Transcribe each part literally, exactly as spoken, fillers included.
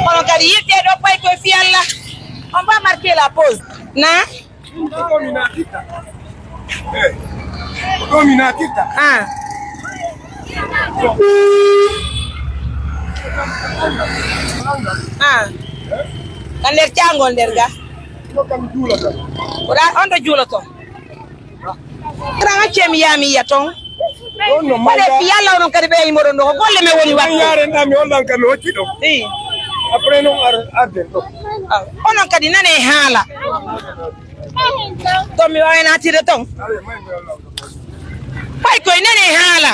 Kono kadi yiɗde ɗo pay koye fii Alla. On va marquer la pause. Na? Ko ɗo mi naatitta. Eh, ko ɗo mi naatitta. Ah. Ah. Ka nder caangol nder ga. Ko ɗa on to juuloto. Kala accee mi yaa mi yiya ton. Ɗon no mawɗa. Fii Alla onon kadi ɓe yimoɗon ɗo, ko golle men woni waɗde. Yaaren ɗa mi hollan ka mi hocci ɗo. Ii. Après non ar-, arden ɗo. Ah, onon kadi nane haala. Ton mi waawi naatide ton. Pay koy nane haala.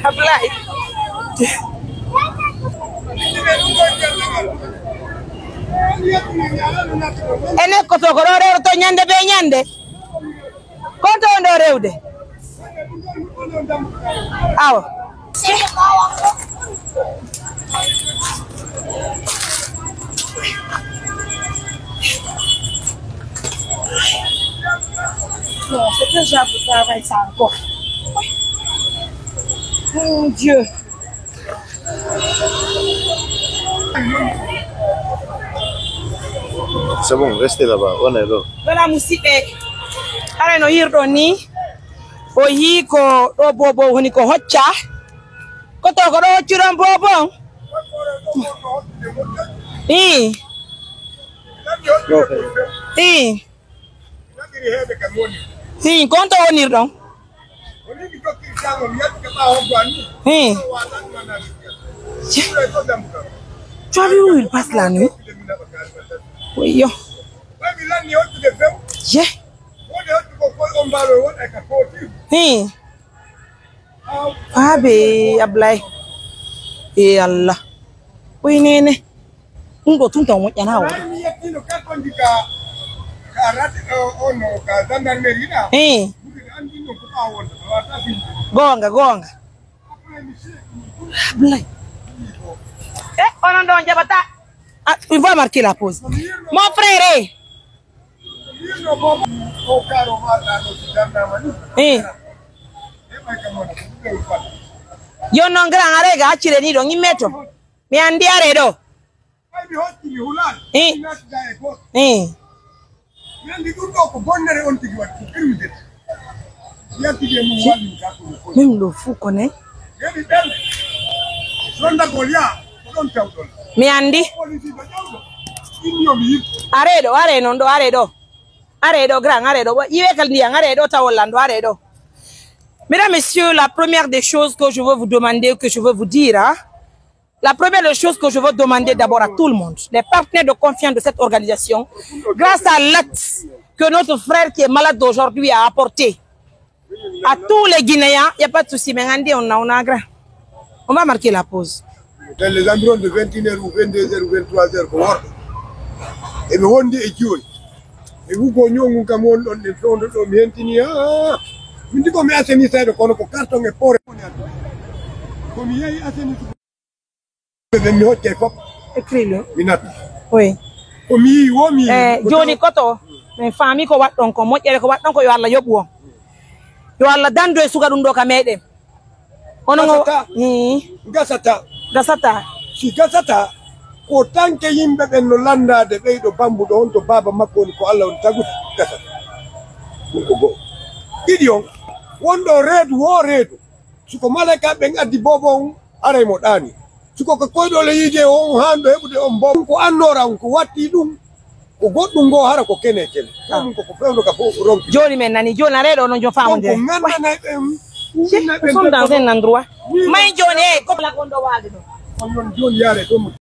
Ablaye. Enen ko to ko ɗo rewroto ñande be ñande. Ko to on ɗo rewde. Awa. Non, c'est quel genre de travail ça encore? Mon Dieu. C'est bon, restez là-bas, on est là. Voilà, musiɓɓe. Hara no yiirɗon ni. O yii ko ɗo bobo woni ko hocca. Ko to ko ɗo hoccuɗon bobo on? Ii. Ii. Ii, kon to wonirɗon? Ii. Tu as vu où il passe la nuit? Oui, yo. Ye. Ii. Faabe Ablaye. E Allah. Oy nene. Ɗum ɗo tun taw moƴƴanaa o. Eh. Goonga, goonga. Ablaye. Eh, onon ɗon jaɓata. Ah, il va marquer la pause. Mon frère, eh. Eh. Yo non grand, aree ga accire ni ɗo, ngimme to. Mi andi are ɗo. Eh. Eh. Même ɗo fu ko ne. Mi andi. Are ɗo, are non ɗo, are ɗo. Are ɗo, grand, are ɗo. Iwe kal ndiyan, are ɗo, tawol lan ɗo, are ɗo. Mesdames, Messieurs, la première des choses que je veux vous demander, que je veux vous dire, hein, la première des choses que je veux demander d'abord à tout le monde, les partenaires de confiance de cette organisation, grâce à l'acte que notre frère qui est malade aujourd'hui a apporté, à tous les Guinéens, il n'y a pas de souci, mais on a, on a grand. On va marquer la pause. Dans les environs de vingt et une heures ou vingt-deux heures ou vingt-trois heures ko worɓe. Eɓe wondi e jiwoy. E wugo ñoo ngun kam won ɗon ɗen fewndo ɗo mi hentini, ah, min di ko mi assainissayɗo kono ko carton e poore. Ko mi yehi assainissement. Ɓe mi hoccay fof. Écris-le. Mi natti. Oui. Ko mi yi'i wo mi yi'i. Eh, ko jooni taw- koto, min faami ko waɗɗon ko, moƴƴere ko waɗɗon ko, yo Allah yoɓu on. Yo Allah dandu e suka ɗum ɗo ka meɗen. Hono ngo Gasata. Ii. Gasata. Gasata. Si gasata, ko tanke yimɓe ɓen no landaade ɓeyɗo bambuɗo on to baaba makko woni ko Allah on tagude gasata. Ɗum ko go'o. Ɗiɗi on, wonɗo reedu wo reedu. Suko malaika ɓen addi bobo on, haray mo ɗaani. Suko ko koyɗo le yiide on haanɗo heɓude on bobo. Ko annoora on ko watti ɗum. Ko goɗɗum ngo hara ko kene kene. Ko ɗum ko ko fewndo ka fof ronki. Jooni men nani, jooni are ɗo no jo faamonde. Donc, nganndanay ɓen, Nous sommes dans un endroit. May jooni, eh, ko la gondo walde ɗo. On non jooni yaare ɗo.